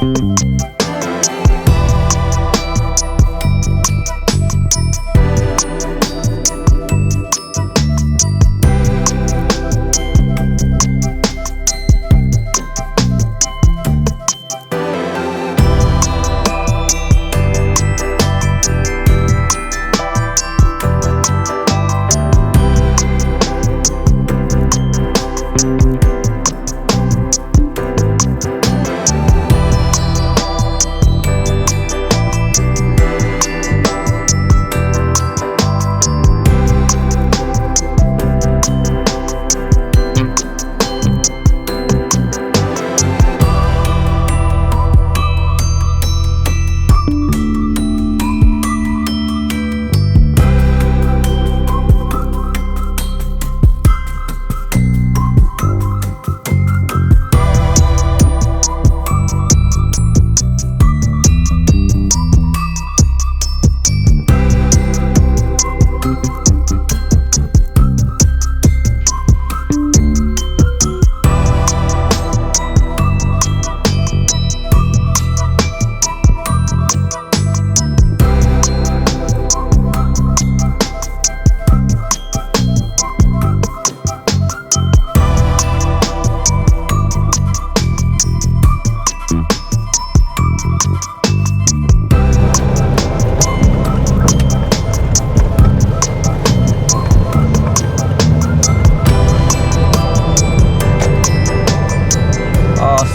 ອໍ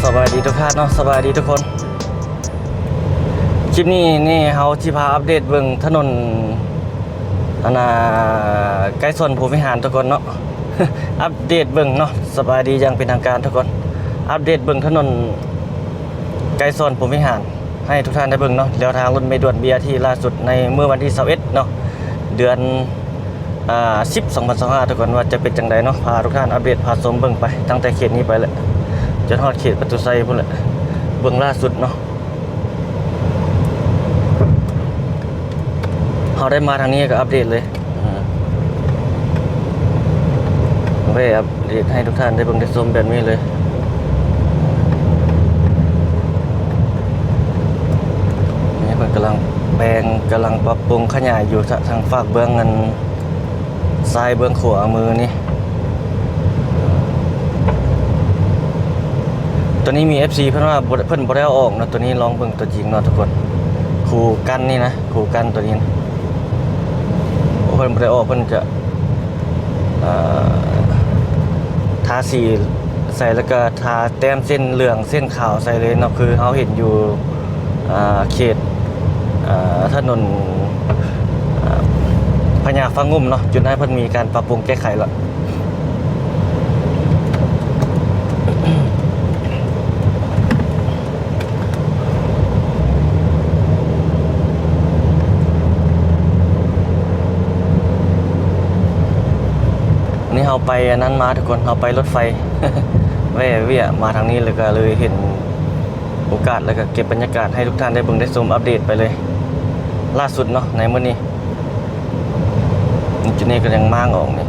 ສະບາຍດີທຸກທ່ານເນາະ ສະບາຍດີທຸກຄົນ. ຄລິບນີ້ນີ້ເຮົາຊິພາອັບເດດເບິ່ງຖະໜົນ ອັນນ່າ ໄກສອນພົມວິຫານທຸກຄົນເນາະ ອັບເດດເບິ່ງເນາະ. ສະບາຍດີຢ່າງເປັນທາງການທຸກຄົນ ອັບເດດເບິ່ງຖະໜົນໄກສອນພົມວິຫານໃຫ້ທຸກທ່ານໄດ້ເບິ່ງເນາະ. ແລວທາງລົດເມດ່ວນ ບີອາທີ ລ່າສຸດໃນມື້ວັນທີຊາວເອັດເນາະ ເດືອນ ອ່າ ສິບ ສອງພັນຊາວຫ້າ ທຸກຄົນ ວ່າຈະເປັນຈັ່ງໃດເນາະ ພາທຸກທ່ານອັບເດດ ພາຊົມເບິ່ງໄປ ຕັ້ງແຕ່ເຂດນີ້ໄປແຫຼະ ຈົນຮອດເຂດປະຕູໄຊພຸ້ນແຫຼະ ເບິ່ງລ່າສຸດເນາະ. ເຮົາໄດ້ມາທາງນີ້ກໍອັບເດດເລີຍ ແວ່ອັບເດດໃຫ້ທຸກທ່ານໄດ້ເບິ່ງໄດ້ຊົມແບບນີ້ເລີຍ. ນີ້ເພິ່ນກຳລັງແປງ ກຳລັງປັບປຸງຂະຫຍາຍຢູ່ ທາງຟາກເບື້ອງອັນ ຊ້າຍເບື້ອງຂວາມືນີ້. ຕົວນີ້ມີເອັຟຊີເພິ່ນວ່າບໍ່ ເພິ່ນບໍ່ໄດ້ເອົາອອກເນາະ ຕົວນີ້ລອງເບິ່ງຕົວຈິງເນາະທຸກຄົນ. ຄູກັນນີ້ນະ ຄູກັນຕົວນີ້ນະ ເພິ່ນບໍ່ໄດ້ເອົາອອກ ເພິ່ນຈະ ເອີ ທາສີໃສ່ ແລ້ວກໍທາແຕ້ມເສັ້ນເຫຼືອງເສັ້ນຂາວໃສ່ເລີຍເນາະ ຄືເຮົາເຫັນຢູ່ ອ່າ ເຂດ ອ່າ ຖະໜົນ ອ່າ ພະຍາຟ້າງຸ່ມເນາະ ຈຸດນັ້ນເພິ່ນມີການປັບປຸງແກ້ໄຂແລ້ວ. ນີ້ເຮົາໄປອັນນັ້ນມາທຸກຄົນ ເຮົາໄປລົດໄຟ ແວ່ວຽກມາທາງນີ້ ແລ້ວກໍເລີຍເຫັນ ໂອກາດ ແລ້ວກໍເກັບບັນຍາກາດໃຫ້ທຸກທ່ານໄດ້ເບິ່ງໄດ້ຊົມ ອັບເດດໄປເລີຍ ລ່າສຸດເນາະ ໃນມື້ນີ້. ນີ້ ຈຸດນີ້ກໍຍັງມ້າງອອກນີ້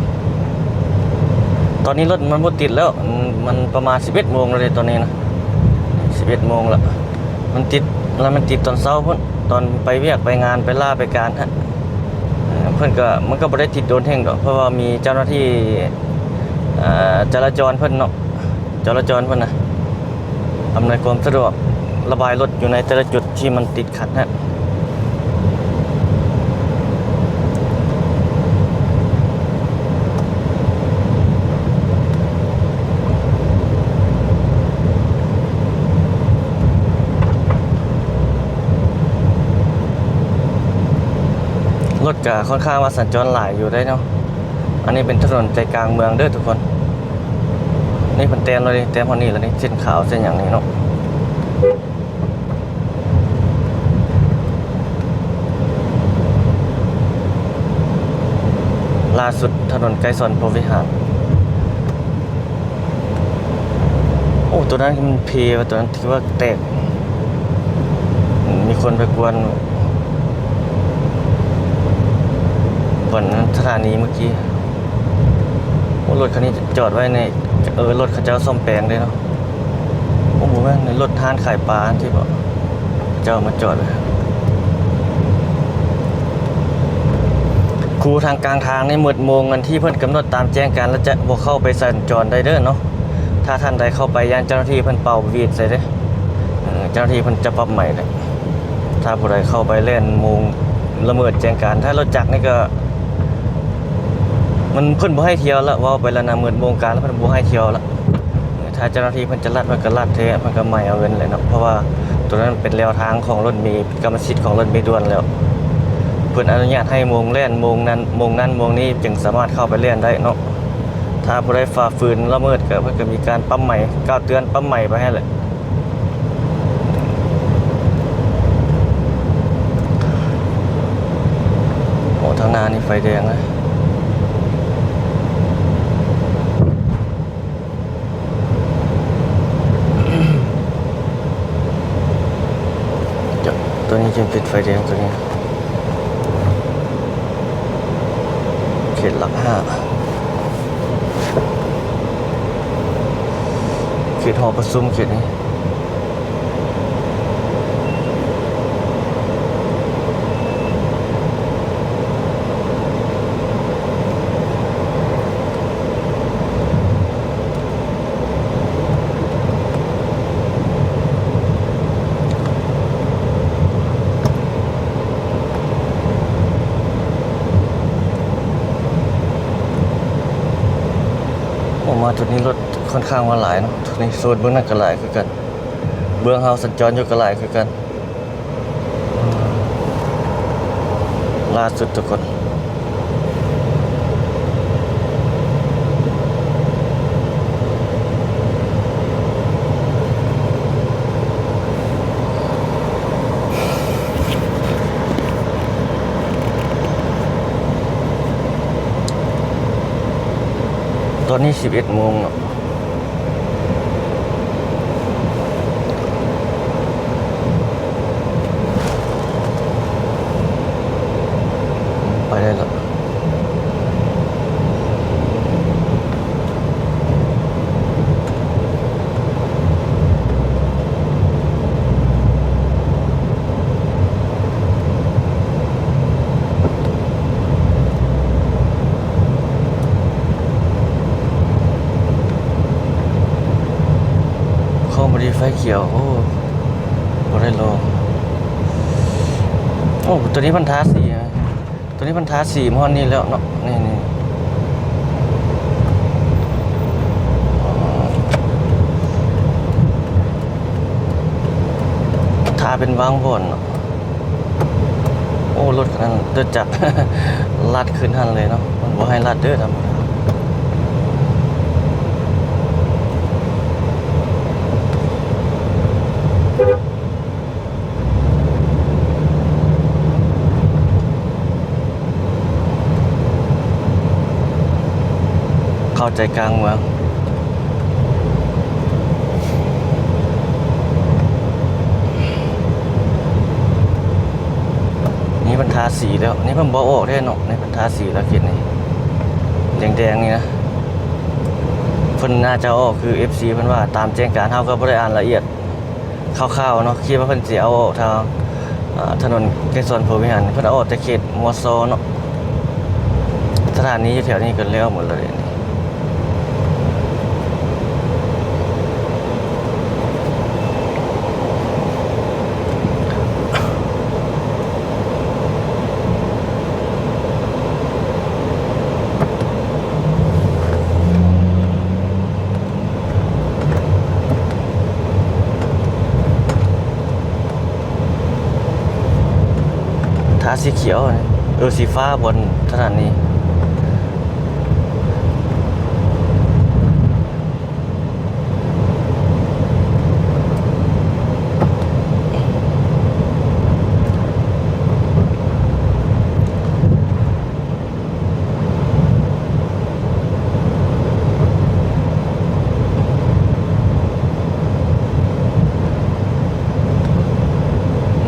ຕອນນີ້ລົດມັນບໍ່ຕິດແລ້ວ ມັນ ມັນປະມານສິບເອັດໂມງແລ້ວເດ້ຕອນນີ້ນະ ສິບເອັດໂມງແລ້ວ. ມັນຕິດ ແລ້ວມັນຕິດຕອນເຊົ້າພຸ້ນ ຕອນໄປວຽກໄປງານ ໄປລາໄປການຫັ້ນ. ເອີ ເພິ່ນກໍ ມັນກໍບໍ່ໄດ້ຕິດໂດນແຮງດອກ ເພາະວ່າມີເຈົ້າໜ້າທີ່ ເອີ ຈະລາຈອນເພິ່ນເນາະ ຈະລາຈອນເພິ່ນນະ ອຳນວຍຄວາມສະດວກ ລະບາຍລົດຢູ່ໃນແຕ່ລະຈຸດທີ່ມັນຕິດຂັດຫັ້ນ. ລົດກະຂ້ອນຂ້າງວ່າສັນຈອນຫຼາຍຢູ່ເດ້ເນາະ. ອັນນີ້ເປັນຖະໜົນໃຈກາງເມືອງເດີທຸກຄົນ. ນີ້ເພິ່ນແຕ້ມແລ້ວເດ້ ແຕ້ມຮອດນີ້ແລ້ວນີ້ ເສັ້ນຂາວເສັ້ນຫຍັງນີ້ເນາະ. ລ່າສຸດຖະໜົນໄກສອນພົມວິຫານ. ໂອ້ ຕົວນັ້ນມັນເພວ່າ ຕົວນັ້ນຖືວ່າແຕກ. ມີຄົນໄປກວນບ່ອນສະຖານີເມື່ອກີ້. ໂອ້ ລົດຄັນນີ້ຈອດໄວ້ໃນ ເອີ ລົດເຂົາເຈົ້າສ້ອມແປງເດ້ເນາະ. ໂອ້ ບໍ່ແມ່ນ ລົດຮ້ານຂາຍປາທີ່ເຂົາເຈົ້າມາຈອດ ຄູທາງກາງທາງນີ້ໝົດໂມງ ອັນທີ່ເພິ່ນກຳນົດຕາມແຈ້ງການ ແລ້ວຈະບໍ່ເຂົ້າໄປສັນຈອນໄດ້ເດີເນາະ. ຖ້າທ່ານໃດເຂົ້າໄປ ຢ້ານເຈົ້າໜ້າທີ່ເພິ່ນເປົ່າຫວີດໃສ່ເດ້ ເອີ ເຈົ້າໜ້າທີ່ເພິ່ນຈະປັບໃໝເດ້. ຖ້າຜູ້ໃດເຂົ້າໄປແລ່ນໂມງ ລະເມີດແຈ້ງການ ຖ້າລົດຈັກນີ້ກໍ ມັນ ເພິ່ນບໍ່ໃຫ້ທ່ຽວລະ ເວົ້າໄປແລ້ວນະ ໝົດໂມງການແລ້ວ ເພິ່ນບໍ່ໃຫ້ທ່ຽວລະ. ຖ້າເຈົ້າໜ້າທີ່ເພິ່ນຈະລັດ ເພິ່ນກໍລັດແທ້ ເພິ່ນກໍໄໝເອົາເງິນແຫຼະເນາະ ເພາະວ່າໂຕນັ້ນເປັນແລວທາງຂອງລົດເມ ເປັນກຳມະສິດຂອງລົດເມດ່ວນແລ້ວ. ເພິ່ນອະນຸຍາດໃຫ້ໂມງແລ່ນ ໂມງນັ້ນ ໂມງນັ້ນໂມງນີ້ ຈຶ່ງສາມາດເຂົ້າໄປແລ່ນໄດ້ເນາະ. ຖ້າຜູ້ໃດຝ່າຝືນລະເມີດ ກໍ ເພິ່ນກໍມີການປັບໃໝ ກ່າວເຕືອນ ປັບໃໝໄປຫັ້ນແຫຼະ. ໂອ້ ທາງໜ້ານີ້ໄຟແດງນະ. ໂຕນີ້ຈຶ່ງຕິດໄຟແດງ ໂຕນີ້ ເຂດຫຼັກຫ້າ ເຂດຫໍປະຊຸມ ເຂດນີ້. ໂອ້ ມາຈຸດນີ້ລົດຂ້ອນຂ້າງວ່າຫຼາຍເນາະ. ໂຕນີ້ໂຊນເບື້ອງນັ້ນກໍຫຼາຍຄືກັນ ເບື້ອງເຮົາສັນຈອນຢູ່ກໍຫຼາຍຄືກັນ. ລ່າສຸດທຸກຄົນ ຕອນນີ້ສິບເອັດໂມງເນາະ. ໄປໄດ້ລະ ຄອມພໍດີໄຟຂຽວ ໂອ້ ບໍ່ໄດ້ລໍ. ໂອ້ ໂຕນີ້ເພິ່ນທາສີ ໂຕນີ້ເພິ່ນທາສີມາຮອດນີ້ແລ້ວເນາະ ນີ້ ນີ້ ທາເປັນບາງບ່ອນເນາະ. ໂອ້ ລົດຄັນນັ້ນ ລົດຈັກ ລັດຂຶ້ນຫັ້ນເລີຍເນາະ ມັນບໍ່ໃຫ້ລັດເດີ ທຳ ເຂົ້າໃຈກາງເມືອງ. ນີ້ເພິ່ນທາສີແລ້ວ ນີ້ເພິ່ນບໍ່ອອກແທ້ເນາະ ນີ້ເພິ່ນທາສີແລ້ວ ເຂດນີ້ ແດງໆ ນີ້ນະ ເພິ່ນໜ້າຈະອອກ ຄື ເອັຟຊີ ເພິ່ນວ່າຕາມແຈ້ງການ ເຮົາກໍບໍ່ໄດ້ອ່ານລະອຽດ ຄ່າວໆເນາະ ຄິດວ່າເພິ່ນຊິເອົາອອກທາງ ເອີ ຖະໜົນໄກສອນພົມວິຫານ ເພິ່ນເອົາອອກແຕ່ເຂດມໍຊໍເນາະ. ສະຖານີຢູ່ແຖວນີ້ກໍແລ້ວໝົດແລ້ວເດ. ທາສີຂຽວ ເອີ ສີຟ້າບ່ອນສະຖານີ.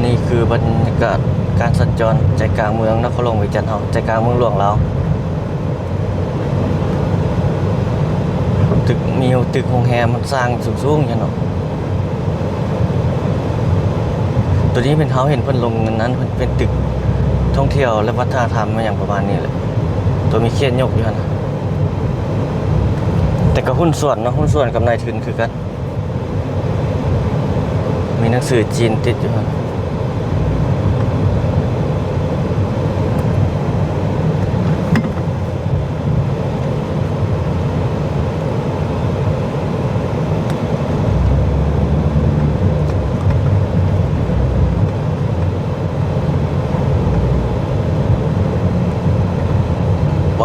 ນີ້ຄືບັນຍາກາດການສັນຈອນໃຈກາງເມືອງນະຄອນຫຼວງວຽງຈັນເຮົາ ໃຈກາງເມືອງຫຼວງລາວ. ຕຶກ ມີຕຶກໂຮງແຮມ ມັນສ້າງສູງໆຢູ່ເນາະ. ໂຕນີ້ແມ່ນເຮົາເຫັນເພິ່ນລົງອັນນັ້ນ ເພິ່ນເປັນຕຶກທ່ອງທ່ຽວ ແລະ ວັດທະນະທຳ ອີ່ຫຍັງປະມານນີ້ແຫຼະ ໂຕມີຂຽນຍົກຢູ່ຫັ້ນນະ. ແຕ່ກໍຫຸ້ນສ່ວນເນາະ ຫຸ້ນສ່ວນກັບນາຍທຶນຄືກັນ. ມີໜັງສືຈີນຕິດຢູ່ຫັ້ນ.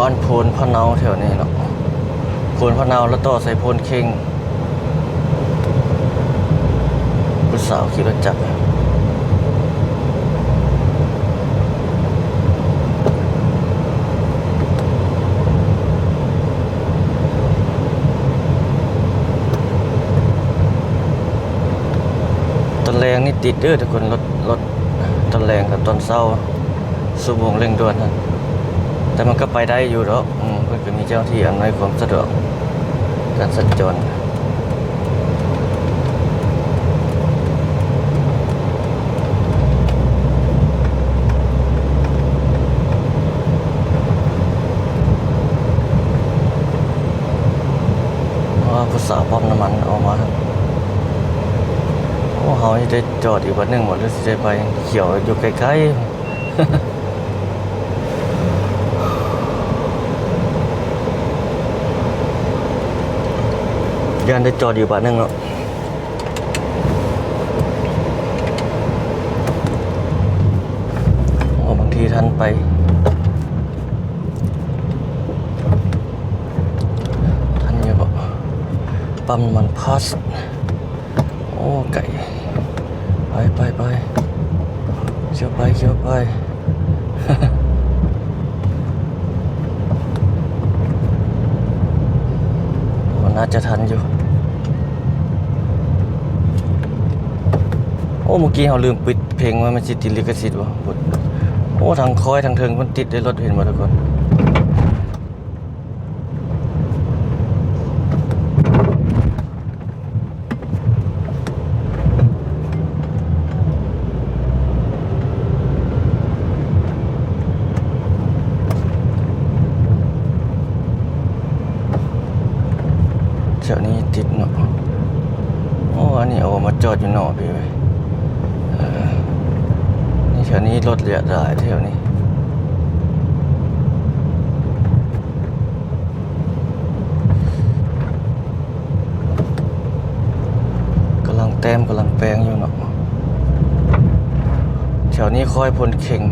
ບ້ານໂພນພະເນົາແຖວນີ້ເນາະ ໂພນພະເນົາ ແລ້ວຕໍ່ໃສ່ໂພນເຄັ່ງ. ຜູ້ສາວຂີ່ລົດຈັກ. ຕອນແລງນີ້ຕິດເດີທຸກຄົນ ລົດ ລົດຕອນແລງກັບຕອນເຊົ້າ ຊົ່ວໂມງເລັ່ງດ່ວນຫັ້ນ ແຕ່ມັນກໍໄປໄດ້ຢູ່ດອກ. ອືມ ເພິ່ນກໍມີເຈົ້າໜ້າທີ່ອຳນວຍຄວາມສະດວກການສັນຈອນ. ອ້າວ ຜູ້ສາວປ້ຳນ້ຳມັນອອກມາ. ໂອ້ ເຮົາຊິໄດ້ຈອດອີກວັດໜຶ່ງບໍ່ ຫຼືຊິໄດ້ໄປ? ຂຽວຢູ່ໄກໆ. ຢ້ານໄດ້ຈອດຢູ່ບາດໜຶ່ງເນາະ. ໂອ້ ບາງທີທັນໄປ ທັນຢູ່ບໍ່? ປ້ຳນ້ຳມັນພລັສ. ໂອ້ ໄກ ໄປ ໄປ ໄປ ຂຽວໄປ ຂຽວໄປ. ໂອ້ ໜ້າຈະທັນຢູ່. ໂອ້ ເມື່ອກີ້ເຮົາລືມປິດເພງໄວ້ ມັນຊິຕິດລິຂະສິດບໍ່? ໂອ້ ທັງຄອຍທັງເທິງເພິ່ນຕິດເດ້ລົດ ເຫັນບໍ່ທຸກຄົນ? ແຖວນີ້ຕິດເນາະ. ໂອ້ ອັນນີ້ເອົາມາຈອດຢູ່ນອກພີ້ເວີຍ. ເອີ ນີ້ແຖວນີ້ລົດຫຼາຍແຖວນີ້. ກຳລັງແຕ້ມ ກຳລັງແປງຢູ່ເນາະ. ແຖວນີ້ຄອຍພົນເຄັ່ງ.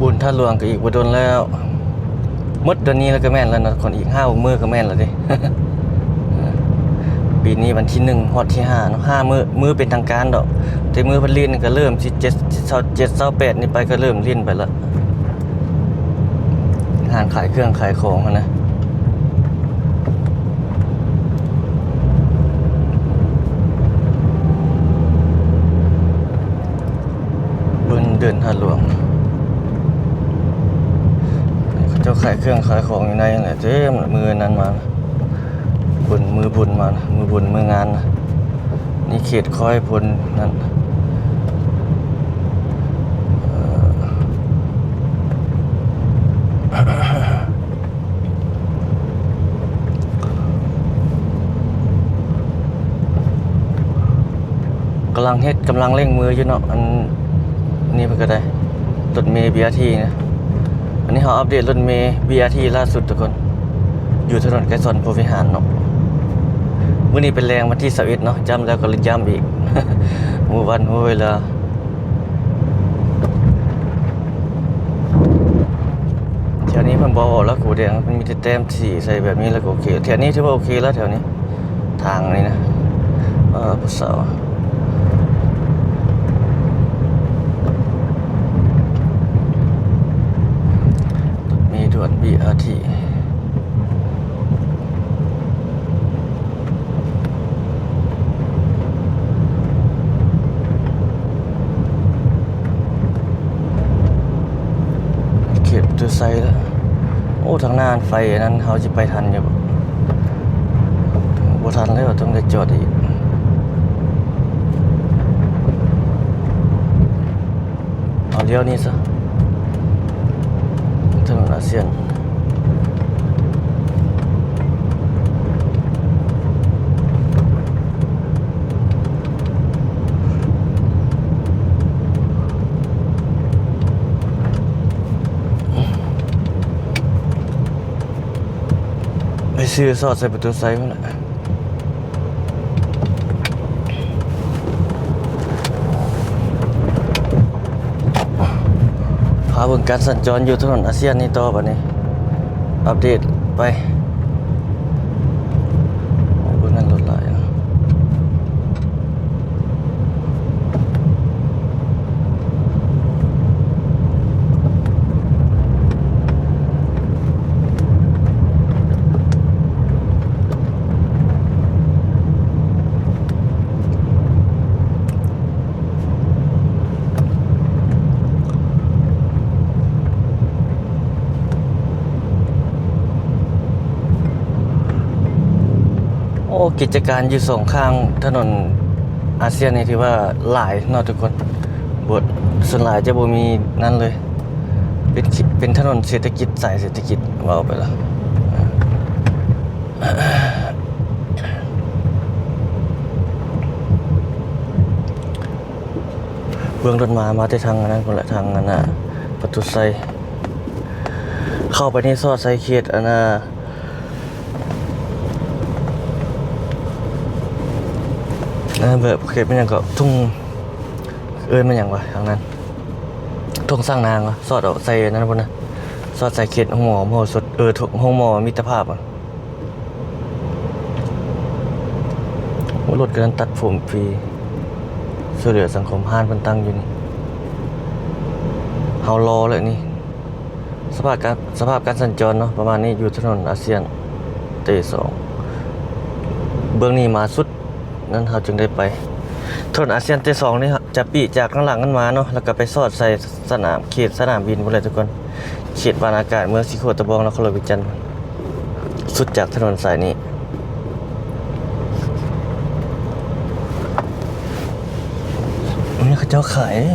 ບຸນທາດຫຼວງກໍອີກບໍ່ດົນແລ້ວ. ໝົດເດືອນນີ້ແລ້ວກໍແມ່ນແລ້ວເນາະ ຄົນ ອີກຫ້າຫົກມື້ກໍແມ່ນແລ້ວເດ້. ປີນີ້ວັນທີໜຶ່ງ ຮອດທີຫ້າເນາະ ຫ້າມື້ ມື້ເປັນທາງການດອກ. ແຕ່ມື້ເພິ່ນຫຼິ້ນກໍເລີ່ມສິບເຈັດ ຊາວເຈັດ ຊາວແປດນີ້ໄປ ກໍເລີ່ມຫຼິ້ນໄປລະ ຮ້ານຂາຍເຄື່ອງຂາຍຂອງຫັ້ນນະ. ເບິ່ງເດີ່ນທາດຫຼວງ ເຂົາເຈົ້າຂາຍເຄື່ອງຂາຍຂອງຢູ່ໃນຫັ້ນແຫຼະ ເຕັມ. ມື້ນັ້ນມາ ບຸນ ມື້ບຸນມາ ມື້ບຸນມື້ງານ ນີ້ເຂດຄອຍພົນນັ້ນ. ເອີ ກຳລັງເຮັດ ກຳລັງເລັ່ງມືຢູ່ເນາະ ອັນນີ້ເພິ່ນກໍໄດ້ ລົດເມບີອາທີນະ. ອັນນີ້ເຮົາອັບເດດລົດເມບີອາທີລ່າສຸດທຸກຄົນ ຢູ່ຖະໜົນໄກສອນພົມວິຫານເນາະ. ມື້ນີ້ເປັນແລງວັນທີຊາວເອັດເນາະ ຢ້ຳແລ້ວກໍຢ້ຳອີກ ຮູ້ວັນຮູ້ເວລາ. ແຖວນີ້ເພິ່ນບໍ່ອອກແລ້ວ ໂກແດງ ເພິ່ນມີແຕ່ແຕ້ມສີໃສ່ແບບນີ້ແລ້ວກໍໂອເຄ. ແຖວນີ້ຖືວ່າໂອເຄແລ້ວ ແຖວນີ້ ທາງນີ້ນະ. ເອີ ຜູ້ສາວ ເອີ ໃສ່ລະ ໂອ້ ທາງໜ້າໄຟອັນນັ້ນ ເຮົາຊິໄປທັນຢູ່ບໍ່? ບໍ່ທັນແລ້ວ ຕ້ອງໄດ້ຈອດອີກ. ເອົາລ້ຽວນີ້ຊະ ຖະໜົນອາຊຽນ. ໄປຊື້ສອດໃສ່ປະຕູໄຊພຸ້ນແຫຼະ. ພາເບິ່ງການສັນຈອນຢູ່ຖະໜົນອາຊຽນນີ້ຕໍ່ ບາດນີ້ອັບເດດໄປ. ໂອ້ ເບິ່ງນັ້ນລົດຫຼາຍ. ໂອ້ ກິດຈະການຢູ່ສອງຂ້າງຖະໜົນອາຊຽນນີ້ຖືວ່າຫຼາຍເນາະທຸກຄົນ. ບໍ່ ສ່ວນຫຼາຍຈະບໍ່ມີນັ້ນເລີຍ. ເປັນ ເປັນຖະໜົນເສດຖະກິດ ສາຍເສດຖະກິດ ເວົ້າໄປລະ. ເບິ່ງລົດມາ ມາແຕ່ທາງອັນນັ້ນພຸ້ນແຫຼະ ທາງອັນນ່າ ປະຕູໄຊ. ເຂົ້າໄປໃນຊອກໃສ່ເຂດອັນນ່າ ອັນນັ້ນແບບເຂດແມ່ນຫຍັງເກາະ ທົ່ງ ເອີ້ນແມ່ນຫຍັງວະ ທາງນັ້ນ ທົ່ງຊ້າງນາງວະ. ຊອກເອົາໃສ່ອັນນັ້ນພຸ້ນນະ ຊອກໃສ່ເຂດໂຮງໝໍ ໂຮງໝໍສົດ ເອີ ໂຮງໝໍມິດຕະພາບອະ. ໂອ້ ລົດກະນັ້ນຕັດຜົມຟຣີ ຊ່ວຍເຫຼືອສັງຄົມ. ຮ້ານເພິ່ນຕັ້ງຢູ່ນີ້ ເຮົາລໍແລ້ວນີ້. ສະພາບການ ສະພາບການສັນຈອນເນາະ ປະມານນີ້ ຢູ່ຖະໜົນອາຊຽນເຕສອງ ເບື້ອງນີ້ມາສຸດນັ້ນ ເຮົາຈຶ່ງໄດ້ໄປ. ຖະໜົນອາຊຽນເຕສອງນີ້ ຈະປີ້ຈາກທາງຫຼັງນັ້ນມາເນາະ ແລ້ວກະໄປສອດໃສ່ສະໜາມ ເຂດສະໜາມບິນພຸ້ນແຫຼະທຸກຄົນ. ເຂດວານອາກາດເມືອງສີໂຄດຕະບອງ ນະຄອນຫຼວງວຽງຈັນ ສຸດຈາກຖະໜົນສາຍນີ້. ອັນນີ້ເຂົາເຈົ້າຂາຍເດ້.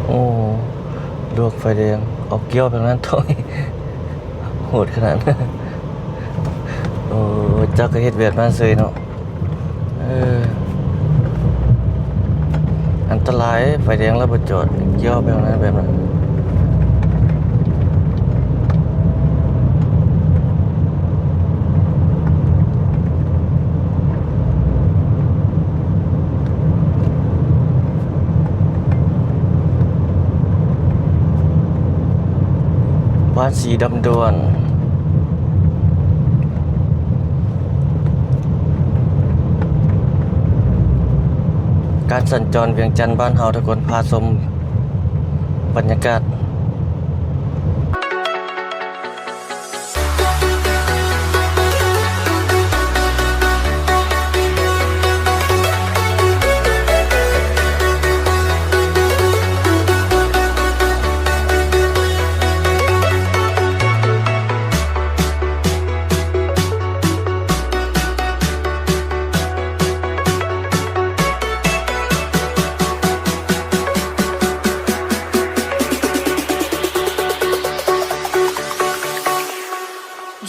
ໂອ້ ລວກໄຟແດງ ອອກກ້ຽວແບບນັ້ນ ໂທ້ຍ ໂຫດຂະໜາດ ໂອ້ ຈັກກະເຮັດແບບນັ້ນເສີຍເນາະ. ເອີ ອັນຕະລາຍ ໄຟແດງແລ້ວບໍ່ຈອດ ກ້ຽວແບບນັ້ນ ແບບນັ້ນ. ບ້ານສີດຳດ່ວນ ການສັນຈອນວຽງຈັນບ້ານເຮົາ ທຸກຄົນ ພາຊົມບັນຍາກາດ.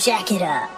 Jack it up.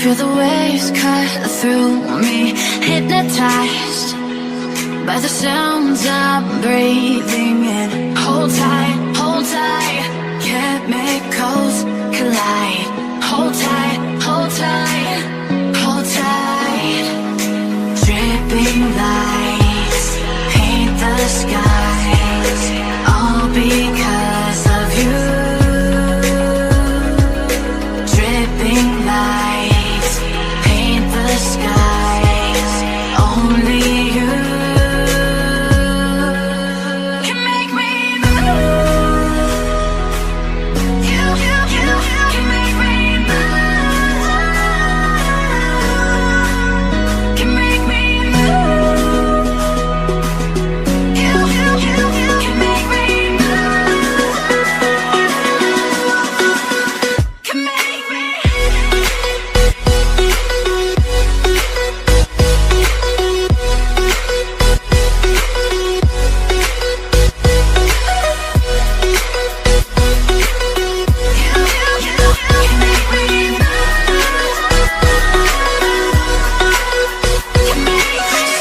Feel the waves cut through me, hypnotized by the sounds I'm breathing in. Hold tight, hold tight, chemicals collide. Hold tight, hold tight, hold tight. Dripping lights paint the skies, all because of you. Dripping lights paint the skies, only you can make me move. You, you, you, you can make me move. Can make me move. You, you, you, you can make me move. Can make me.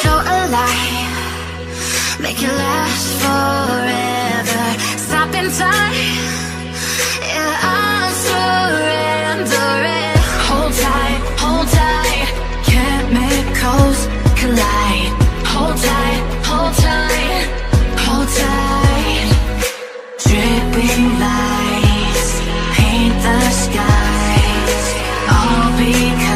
So alive, make it last forever. Stop in time, yeah, I'm surrendering. Hold tight, hold tight, chemicals collide. Hold tight, hold tight, hold tight. Dripping lights paint the skies, all because